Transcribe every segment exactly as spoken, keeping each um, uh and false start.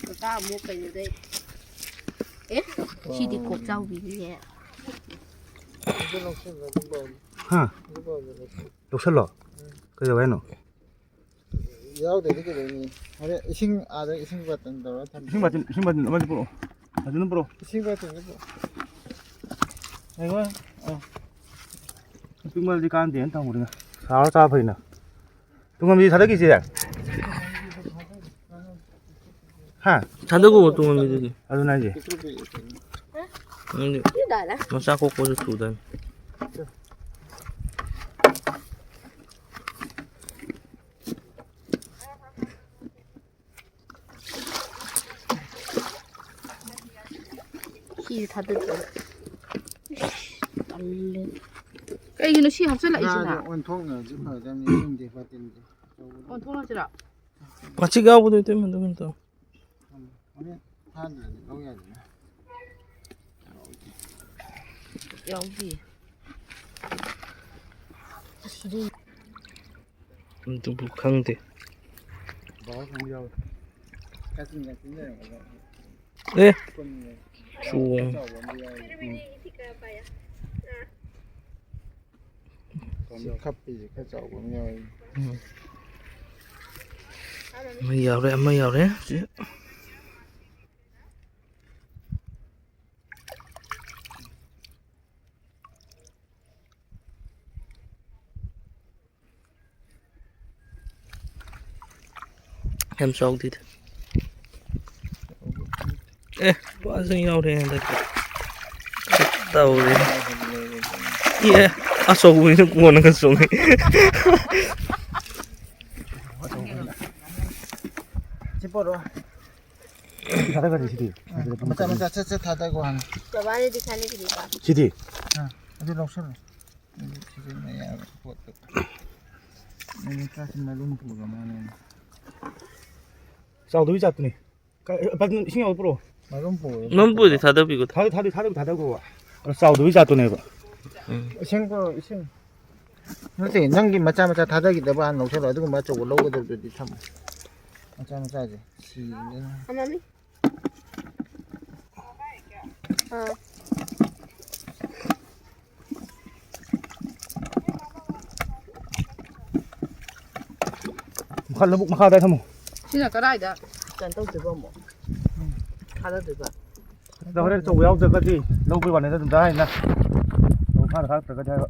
ꯀꯀꯥ ꯑꯃꯨꯛ ꯀꯩꯅꯣꯗꯩ꯫ ꯑꯦ, ꯁꯤꯗꯤ ꯀꯣꯛ ꯆꯥꯎꯕꯤꯅꯤꯅꯦ꯫ ꯍꯥ? ꯂꯧꯁꯜꯂꯣ꯫ ꯀꯩꯗꯧꯋꯦ ꯍꯥꯏꯅꯣ? ꯌꯥꯎꯗ꯭ꯔꯗꯤ ꯀꯩꯗꯧꯅꯤ? ꯍꯣꯔꯦꯟ ꯏꯁꯤꯡ, ꯑꯥꯗ ꯏꯁꯤꯡ ꯕꯥꯇꯟ ꯇꯧꯔ ꯊꯝ-, ꯏꯁꯤꯡ ꯕꯥꯇꯤꯟ, ꯏꯁꯤꯡ ꯕꯥꯇꯤꯟ ꯑꯃꯗꯤ ꯄꯨꯔꯛꯑꯣ꯫ ꯕꯥꯇꯤꯟ ꯑꯃ ꯄꯨꯔꯛꯑꯣ꯫ ꯏꯁꯤꯡ ꯕꯥꯇꯤꯟꯗꯣ ꯄꯨꯔꯛꯑꯣ꯫ ꯉꯥꯏꯈꯣ꯫ ꯑꯥ꯫ ꯄꯤꯛꯃꯜꯂꯗꯤ ꯀꯥꯟꯗꯦꯅ ꯊꯝꯈ꯭ꯔꯦ꯫ ꯁꯥꯔ ꯆꯥ ꯐꯩꯅ꯫ ꯇꯨꯡꯍꯟꯕꯤ ꯊꯥꯗꯠꯈꯤꯁꯦ꯫ ꯍꯥ? ꯊꯥꯗꯧꯑꯣ ꯇꯨꯡꯍꯟꯕꯤꯗꯨꯗꯤ꯫ ꯑꯗꯨꯅ ꯍꯥꯏꯁꯦ꯫ ꯅꯪꯗꯤ ꯃꯆꯥ ꯀꯣꯛꯄꯁꯨ ꯊꯨꯗꯥꯏꯅꯦ꯫ ꯁꯤ ꯊꯥꯗꯗꯣꯏꯕ꯫ ꯇꯜꯂꯦ꯫ ꯀꯩꯒꯤꯅꯣ ꯁꯤ ꯍꯥꯞꯆꯤꯜꯂꯛꯏꯁꯤꯅ? ꯉꯥꯗꯣ ꯑꯣꯟꯊꯣꯛꯅꯔꯗꯤ ꯐꯒꯗꯕꯅꯤ, ꯏꯁꯤꯡꯗꯤ ꯕꯥꯇꯤꯟꯗꯤ꯫ ꯑꯣꯟꯊꯣꯛꯅꯁꯤꯔꯣ? ꯃꯆꯤꯛ ꯌꯥꯎꯕꯗꯣ ꯏꯇꯩꯃ, ꯑꯗꯨ ꯀꯩꯅꯣ ꯇꯧ꯫ ꯍꯣꯔꯦꯟ ꯊꯥꯗ꯭ꯔꯗꯤ ꯂꯧ ꯌꯥꯏꯗꯅ꯫ ꯌꯥꯎꯗꯦ꯫ ꯑꯁ, ꯑꯗꯨ ꯑꯗꯨꯕꯨ ꯈꯪꯗꯦ꯫ ꯕꯥꯕꯥ ꯈꯪꯕ ꯌꯥꯎꯋꯦ꯫ ꯀꯥꯆꯤꯟ ꯀꯥꯆꯤꯟ ꯂꯩꯔꯝꯒꯗ꯭ꯔꯥ? ꯑꯦ! ꯀꯨꯟ ꯆꯣꯡ꯫ ꯆꯥꯎꯕ ꯑꯃ ꯌꯥꯎꯋꯦ꯫ ꯎꯝ꯫ ꯁꯤ ꯈꯞꯄꯤꯁꯦ ꯈꯔ ꯆꯥꯎꯕ ꯑꯃ ꯌꯥꯎꯋꯦ꯫ ꯎꯝ꯫ ꯑꯃ ꯌꯥꯎꯔꯦ, ꯑꯃ ꯌꯥꯎꯔꯦ꯫ ꯁꯤ꯫ ꯌꯥꯝ ꯆꯥꯎꯗꯦꯗ꯫ ꯑꯦ, ꯐꯖꯅ ꯌꯥꯎꯔꯦ ꯍꯟꯗꯛꯇꯤ꯫ ꯇꯧꯔꯦ꯫ ꯑꯦ, ꯑꯆꯧꯕꯁꯤꯅ ꯀꯣꯟꯅꯒ ꯆꯣꯡꯉꯦ꯫ ꯁꯤ ꯄꯣꯔꯣ꯫ ꯊꯥꯗꯒꯗꯤ ꯁꯤꯗꯤ꯫ ꯃꯆꯥ ꯃꯆꯥ ꯁꯠ ꯁꯠ ꯊꯥꯗꯒꯣ ꯍꯥꯟꯅ꯫ ꯕꯕꯥꯅꯗꯤ ꯈꯥꯏꯅꯈꯤꯗꯣꯏꯕ꯫ ꯁꯤꯗꯤ? ꯑꯥ, ꯑꯗꯨ ꯂꯧꯁꯜꯂꯣ꯫ ꯑꯗꯨ ꯁꯤꯖꯤꯟꯅ ꯌꯥꯕ ꯄꯣꯠꯇꯣ꯫ ꯑꯩꯅ ꯆꯥꯛꯁꯤ ꯃꯔꯨꯝ ꯄꯨꯔ ꯃꯥꯜꯂꯦ꯫ ꯆꯥꯎꯗꯕꯤ ꯖꯥꯠꯇꯨꯅꯤ꯫ ꯀ-, ꯕꯥꯇꯤꯟ ꯏꯁꯤꯡ ꯌꯥꯎꯕ ꯄꯨꯔꯛꯑꯣ꯫ ꯃꯔꯨꯝ ꯄꯨꯔ ꯅꯝꯕꯨꯗꯤ ꯊꯥꯗꯕꯤꯒꯣ꯫ ꯊꯥꯗ-, ꯊꯥꯗ-, ꯊꯥꯗꯕꯤꯒꯣ꯫ ꯑ, ꯆꯥꯎꯗꯕꯤ ꯖꯥꯠꯇꯨꯅꯦꯕ꯫ ꯎꯝ꯫ ꯏꯁꯤꯡ ꯄꯨꯔꯛꯑꯣ, ꯏꯁꯤꯡ꯫ ꯅꯠꯇꯦ, ꯅꯪꯒꯤ ꯃꯆꯥ ꯃꯆꯥ ꯊꯥꯗꯈꯤꯗꯕ ꯍꯥꯟꯅ ꯂꯧꯁꯜꯂꯣ꯫ ꯑꯗꯨꯒꯨꯝꯕ ꯑꯆꯧꯕ ꯂꯧꯒꯗꯕꯗꯨꯗꯤ ꯊꯝꯃꯣ꯫ ꯃꯆꯥ ꯃꯆꯥꯁꯦ ꯁꯤꯗꯅ꯫ ꯃꯃꯤ꯫ ꯑꯥ꯫ ꯃꯈꯥ ꯂꯧꯕꯨꯛ ꯃꯈꯥꯗ ꯊꯝꯃꯣ꯫ ꯁꯤꯅ ꯀꯗꯥꯏꯗ ꯀꯩꯅꯣ ꯇꯧꯗꯣꯏꯕ ꯑꯃꯨꯛ? ꯊꯥꯗꯗꯣꯏꯕ? ꯑꯗꯣ ꯍꯣꯔꯦꯟ ꯑꯆꯧꯕ ꯌꯥꯎꯗ꯭ꯔꯒꯗꯤ ꯂꯧꯕꯩ ꯋꯥꯅꯤꯗ ꯑꯗꯨꯝ ꯊꯥꯏꯅ꯫ ꯂꯧ ꯃꯈꯥꯗ ꯊꯥꯗꯗ꯭ꯔꯒꯗꯤ ꯍꯥꯏꯕ꯫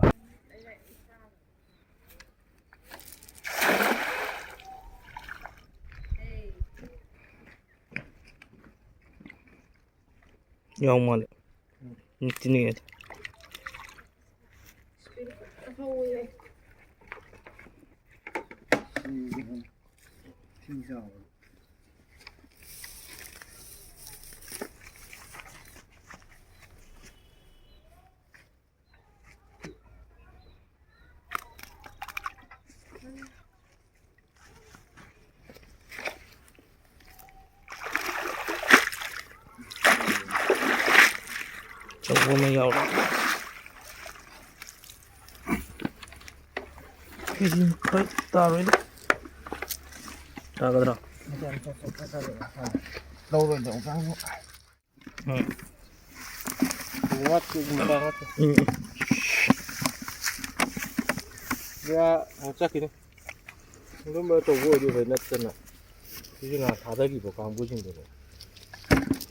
ꯌꯥꯎ ꯃꯥꯜꯂꯦ꯫ ꯅꯤꯛꯇꯤ ꯅꯤꯛꯑꯦ꯫ ꯑꯆꯧꯕ ꯑꯃ ꯌꯥꯎꯔꯦ꯫ ꯀꯦꯖꯤ ꯃꯈꯥꯏ ꯇꯥꯔꯣꯏꯗ꯫ ꯇꯥꯒꯗ꯭ꯔꯣ? ꯂꯧꯔꯣꯏꯗ, ꯑꯃꯨꯛꯇꯪ꯫ ꯎꯝ꯫ ꯋꯥꯠꯇꯦ, ꯑꯗꯨꯝ ꯆꯥ ꯋꯥꯠꯇꯦ꯫ ꯎꯝ꯫ ꯌꯥ, ꯑꯃꯨꯛ ꯆꯠꯈꯤꯅꯤ꯫ ꯑꯗꯨꯝꯕ ꯇꯧꯕ ꯑꯣꯏꯗꯤ ꯐꯩ, ꯅꯠꯇꯅ ꯁꯤꯁꯨ ꯅꯍꯥꯟ ꯊꯥꯗꯈꯤꯕ ꯀꯥꯡꯕꯨꯁꯤꯡꯗꯨꯅꯦ꯫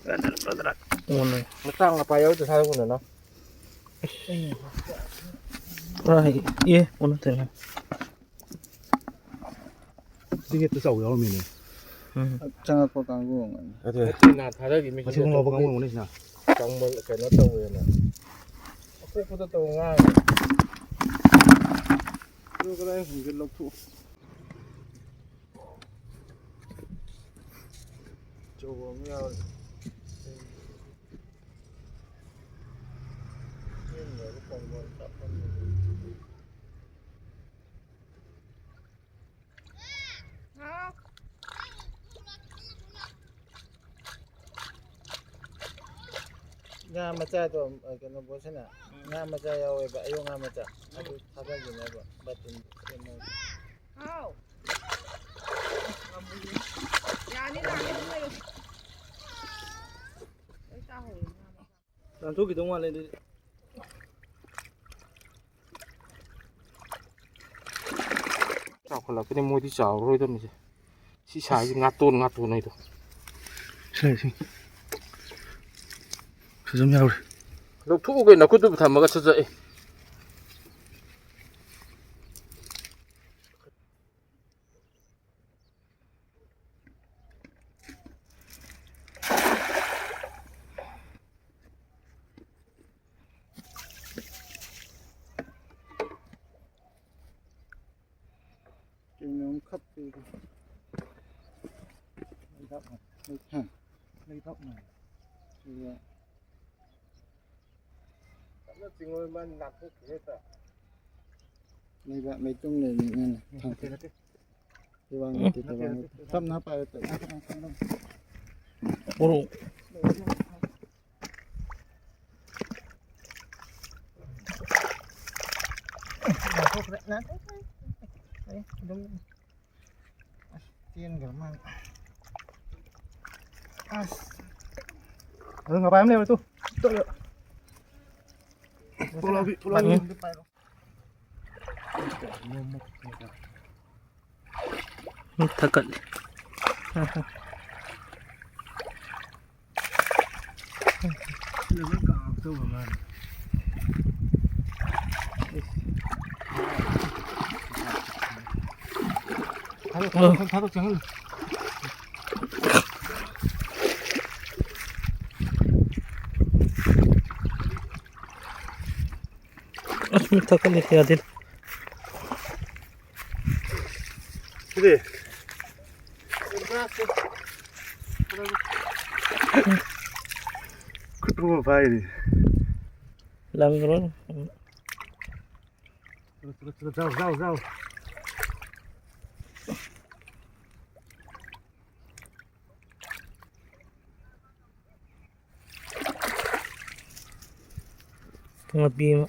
ꯄꯗ꯭ꯔꯛ, ꯄꯗ꯭ꯔꯛ ꯑꯣꯟꯂꯦ꯫ ꯃꯆꯥ ꯃꯄꯥ ꯌꯥꯎꯗ ꯊꯥꯗꯧꯕꯅ꯫ ꯄꯨꯔꯥ ꯍꯩ-, ꯑꯦ, ꯑꯣꯟꯅ ꯇꯩꯅ꯫ ꯁꯤ ꯍꯦꯛꯇ ꯆꯥꯎ ꯌꯥꯎꯔꯝꯃꯤꯅꯦ꯫ ꯎꯝ꯫ ꯆꯪꯉꯛꯄ ꯀꯥꯡꯕꯨ ꯑꯣꯏꯔꯝꯒꯅꯤ꯫ ꯑꯗꯨ ꯅꯠꯇꯦ, ꯅꯍꯥꯟ ꯊꯥꯗꯈꯤ ꯃꯤꯁꯤꯡ ꯃꯊꯤ ꯈꯣꯡ ꯂꯧꯕ ꯀꯥꯡꯕꯨ ꯑꯣꯏꯔꯝꯒꯅꯤ ꯁꯤꯅ꯫ ꯀꯩꯅꯣ ꯇꯧꯋꯦꯅ꯫ ꯑꯄꯣꯛꯄꯗ ꯇꯧ ꯉꯥꯡꯉꯦ꯫ ꯑꯗꯨ ꯀꯗꯥꯏ ꯍꯨꯟꯒꯦ ꯂꯧꯊꯣꯛꯑꯣ꯫ ꯑꯆꯧꯕ ꯑꯃ ꯌꯥꯎꯔꯦ꯫ ꯉꯥ ꯃꯆꯥꯗꯣ, ꯑ, ꯀꯩꯅꯣ, ꯕꯣꯁꯅ ꯉꯥ ꯃꯆꯥ ꯌꯥꯎꯋꯦꯕ, ꯑꯌꯣꯛ ꯉꯥ ꯃꯆꯥ, ꯑꯗꯨ ꯊꯥꯗꯈꯤꯅꯕ ꯕꯥꯇꯤꯟ ꯁꯦꯝꯃꯒ꯫ ꯍꯥꯎ꯫ ꯌꯥꯅꯤ, ꯌꯥꯅꯤ, ꯑꯗꯨꯝ ꯂꯩꯌꯨ꯫ ꯂꯣꯏ ꯆꯥꯍꯧꯔꯦ ꯉꯥ ꯃꯆꯥ꯫ ꯅꯥꯟꯊꯣꯛꯈꯤꯗꯧ ꯃꯥꯜꯂꯦ ꯑꯗꯨꯗꯤ꯫ ꯆꯥꯎꯈꯠꯂꯛꯄꯅꯤ, ꯃꯣꯏꯗꯤ ꯆꯥꯎꯔꯔꯣꯏꯗꯕꯅꯤꯁꯦ꯫ ꯁꯤ ꯁꯥꯏꯁꯤ ꯉꯥꯇꯣꯟ, ꯉꯥꯇꯣꯟ ꯍꯥꯏꯗꯣ꯫ ꯁꯤ ꯂꯩ, ꯁꯤ꯫ ꯁꯤꯁꯨ ꯑꯗꯨꯝ ꯌꯥꯎꯔꯤ꯫ ꯂꯧꯊꯣꯛꯎ ꯀꯩꯅꯣ, ꯅꯈꯨꯠꯇꯨ ꯊꯝꯃꯒ ꯁꯠ ꯁꯠ꯫ ꯑꯦ꯫ ꯀꯩꯅꯣꯝ ꯈꯞꯄꯦ꯫ ꯂꯩꯕꯥꯛꯅ꯫ ꯍꯥ? ꯂꯩꯕꯥꯛꯅ꯫ ꯑꯗꯨꯒ ꯀꯟꯅ ꯆꯤꯡꯉꯣꯏ, ꯃꯥ ꯅꯥꯟꯊꯣꯛꯈꯤꯅꯤ ꯍꯦꯛꯇ꯫ ꯂꯩꯕꯥꯛ ꯂꯩꯇꯨꯝ ꯂꯩꯕꯅꯤꯅꯅꯦ꯫ ꯅꯠꯇꯦ, ꯅꯠꯇꯦ꯫ ꯇꯦꯕꯥꯡ ꯅꯠꯇꯦ, ꯇꯦꯕꯥꯡ ꯅꯠꯇꯦ꯫ ꯇꯞꯅ ꯄꯥꯏꯌꯨ, ꯇꯞꯅ꯫ ꯃꯣꯔꯣꯛ꯫ ꯅꯥꯟꯊꯣꯛꯈ꯭ꯔꯦ, ꯅꯥꯟꯊꯣꯛꯈ꯭ꯔꯦ꯫ ꯑꯩ ꯑꯗꯨꯝ ꯑꯁ, ꯆꯦꯟꯈ꯭ꯔ ꯃꯥꯜꯂꯦ꯫ ꯑꯁ꯫ ꯑꯗꯨ ꯉꯄꯥꯏ ꯑꯃ ꯂꯩꯔꯦ ꯇꯨ꯫ ꯄꯣꯂꯥꯎꯕꯤ, ꯄꯣꯂꯥꯎꯕꯤ꯫ ꯄꯥꯏꯔꯣ꯫ ꯎꯝ, ꯊꯛꯀꯠꯂꯤ꯫ ꯊꯥꯗꯣꯛ, ꯊꯥꯗꯣꯛ, ꯊꯥꯗꯣꯛ, ꯆꯪꯍꯜꯂꯨ꯫ ꯑꯁ, ꯃꯤ ꯊꯛꯀꯠꯂꯦ, ꯌꯥꯗꯦ꯫ ꯁꯤꯗꯤ꯫ ꯈꯨꯠꯄꯨ ꯄꯥꯏꯔꯤ꯫ ꯂꯪꯈ꯭ꯔꯣ꯫ ꯆꯠꯂꯣ, ꯆꯠꯂꯣ, ꯆꯠꯂꯣ, ꯖꯥꯎ, ꯖꯥꯎ, ꯖꯥꯎ꯫ ꯃꯄꯤ ꯑꯃ꯫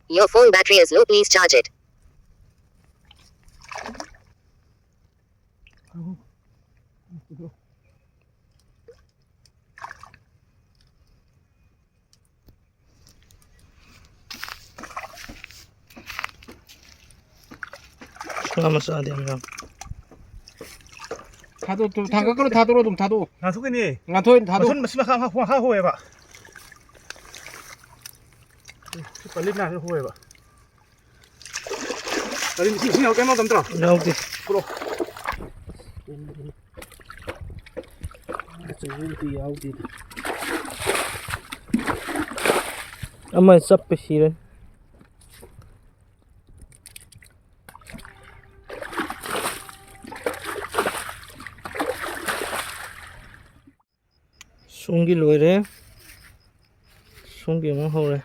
Your phone battery is low, please charge it. ꯉꯥ ꯃꯆꯥꯗꯤ ꯌꯥꯝ ꯌꯥꯝ꯫ ꯊꯥꯗꯣꯛ-, ꯊꯥꯡꯒꯠꯀꯅꯨ, ꯊꯥꯗꯣꯛꯑꯣ, ꯑꯗꯨꯝ ꯊꯥꯗꯣꯛꯑꯣ꯫ ꯉꯥꯊꯣꯛꯀꯅꯤ꯫ ꯉꯥꯊꯣꯛ-, ꯊꯥꯗꯣꯛ-꯫ ꯃꯁꯨꯟ ꯃꯁꯤ ꯃꯈꯥ, ꯃꯈꯥ, ꯃꯈꯥ ꯍꯣꯋꯦꯕ꯫ ꯁꯤ ꯄꯜꯂꯤ ꯃꯌꯥꯝꯁꯤ ꯍꯣꯋꯦꯕ꯫ ꯀꯔꯤ ꯏꯁꯤꯡ, ꯏꯁꯤꯡ ꯌꯥꯎ-, ꯀꯩꯝ ꯌꯥꯎꯗꯕ ꯅꯠꯇ꯭ꯔꯣ? ꯌꯥꯎꯗꯦ꯫ ꯄꯨꯔꯛꯑꯣ꯫ ꯑꯆꯧꯕ ꯑꯝꯇ ꯌꯥꯎꯗꯦꯗ꯫ ꯑꯃ ꯆꯞꯄ ꯁꯤꯔꯅꯤ꯫ ꯁꯣꯝꯒꯤ ꯂꯣꯏꯔꯦ꯫ ꯁꯣꯝꯒꯤ ꯑꯃꯨꯛ ꯍꯧꯔꯦ꯫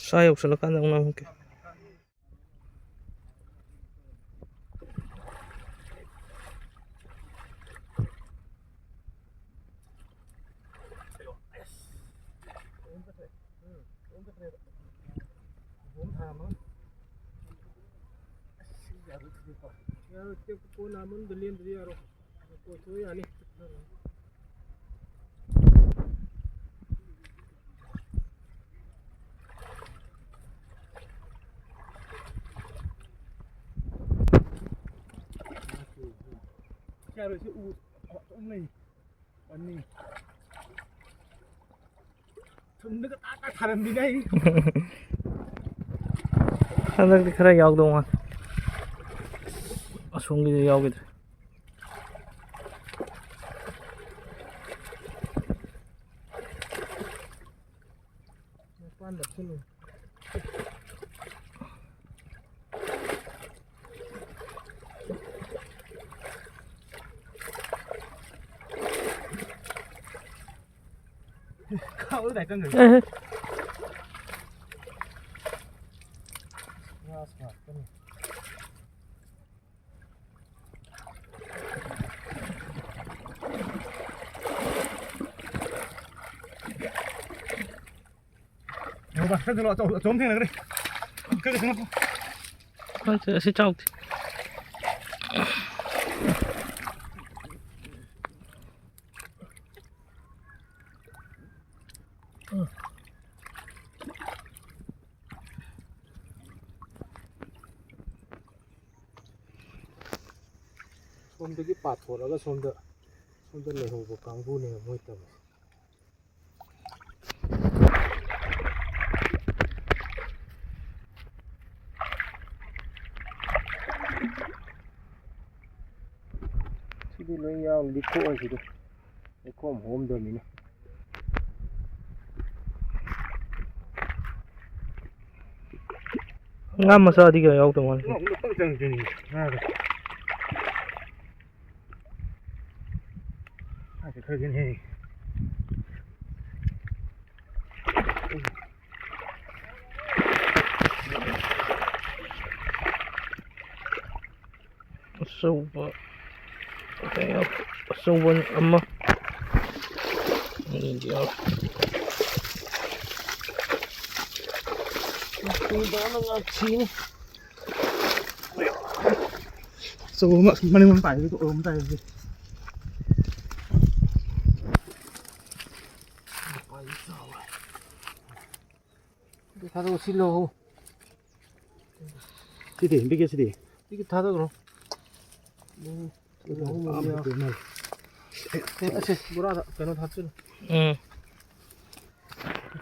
ꯁꯥ ꯌꯧꯁꯜꯂꯀꯥꯟꯗ ꯑꯃꯨꯛ ꯅꯝꯃꯛꯀꯦ꯫ ꯌꯥꯔꯣꯏ, ꯇꯦꯛꯄ ꯀꯣꯟꯅ ꯑꯃꯨꯟꯕ ꯂꯦꯟꯗ꯭ꯔꯗꯤ ꯌꯥꯔꯣꯏ꯫ ꯀꯣꯏꯊꯣꯛ ꯌꯥꯅꯤ꯫ ꯌꯥꯔꯣꯏ, ꯁꯤ ꯎ ꯑꯆꯧꯕ ꯂꯩ꯫ ꯑꯅꯤ꯫ ꯊꯨꯟꯗꯒ ꯇꯥꯛ ꯇꯥꯛ ꯊꯥꯔꯝꯕꯤꯅꯦ ꯑꯩ꯫ ꯍꯟꯗꯛꯇꯤ ꯈꯔ ꯌꯥꯎꯗꯧ ꯃꯥꯜꯂꯦ꯫ ꯑꯁꯣꯝꯒꯤꯗꯤ ꯌꯥꯎꯈꯤꯗ꯭ꯔꯦ꯫ ꯃꯄꯥꯟꯗ ꯐꯨꯜꯂꯨ꯫ ꯈꯥꯎꯗꯥꯏ ꯀꯪꯒ꯭ꯔꯦ꯫ ꯑꯦꯍꯦ꯫ ꯉꯥꯁꯨ ꯉꯥꯛꯇꯅꯤ꯫ ꯌꯦꯡꯉꯣ, ꯈꯔ ꯆꯠꯂꯣ, ꯑꯆꯧ-, ꯑꯆꯧꯕ ꯊꯦꯡꯅꯈ꯭ꯔꯦ꯫ ꯈꯔ ꯆꯠꯂꯣ꯫ ꯍꯣꯏ, ꯑꯁꯤ ꯆꯥꯎꯗꯦ꯫ ꯁꯣꯝꯗꯒꯤ ꯄꯥꯊꯣꯔꯛꯑꯒ ꯁꯣꯝꯗ, ꯁꯣꯝꯗ ꯂꯩꯍꯧꯕ ꯀꯥꯡꯕꯨꯅꯦꯕ ꯃꯣꯏ ꯇꯧꯔꯤꯁꯦ꯫ ꯁꯤꯗꯤ ꯂꯣꯏ ꯌꯥꯎꯔ ꯂꯤꯠꯊꯣꯛꯑꯁꯤꯗꯤ꯫ ꯂꯩꯈꯣꯝ ꯍꯣꯝꯗꯕꯅꯤꯅ꯫ ꯉꯥ ꯃꯆꯥꯗꯤ ꯀꯌꯥ ꯌꯥꯎꯗꯧ ꯃꯥꯟꯗꯦ꯫ ꯉꯥ ꯑꯃꯨꯛꯇꯪ ꯆꯪꯗ꯭ꯔꯤꯅꯦ ꯉꯥꯒ꯫ ꯉꯥꯁꯦ ꯈꯔ ꯈꯔ ꯍꯦꯛ꯫ ꯑꯆꯧꯕ, ꯀꯩꯅꯣ, ꯑꯆꯧꯕ ꯑꯃ, ꯑꯅꯤꯗꯤ ꯌꯥꯎꯔꯦ꯫ ꯃꯇꯨꯗ ꯑꯃ ꯉꯥꯛ ꯊꯤꯅꯤ꯫ ꯑꯆꯧꯕ ꯑꯃ ꯃꯅꯤꯡ ꯂꯣꯝ ꯄꯥꯏꯕꯗꯨ ꯑꯣꯏꯔꯝ ꯇꯥꯏ ꯑꯗꯨꯗꯤ꯫ ꯊꯥꯗꯣꯛꯑꯣ, ꯁꯤ ꯂꯧꯍꯧ꯫ ꯁꯤꯗꯤ, ꯕꯤꯀꯦ ꯁꯤꯗꯤ? ꯁꯤꯒꯤ ꯊꯥꯗꯣꯛꯈ꯭ꯔꯣ꯫ ꯎꯝ, ꯁꯤꯗꯤ ꯑꯍꯨꯝ ꯑꯃ ꯌꯥꯎ-, ꯄꯥꯝꯕ ꯃꯥꯜꯂꯦ꯫ ꯑꯁꯦ, ꯕꯣꯔꯥꯗ ꯀꯩꯅꯣ ꯍꯥꯞꯆꯤꯜꯂꯨ꯫ ꯎꯝ꯫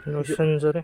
ꯂꯣꯏꯁꯤꯟꯖꯔꯦ꯫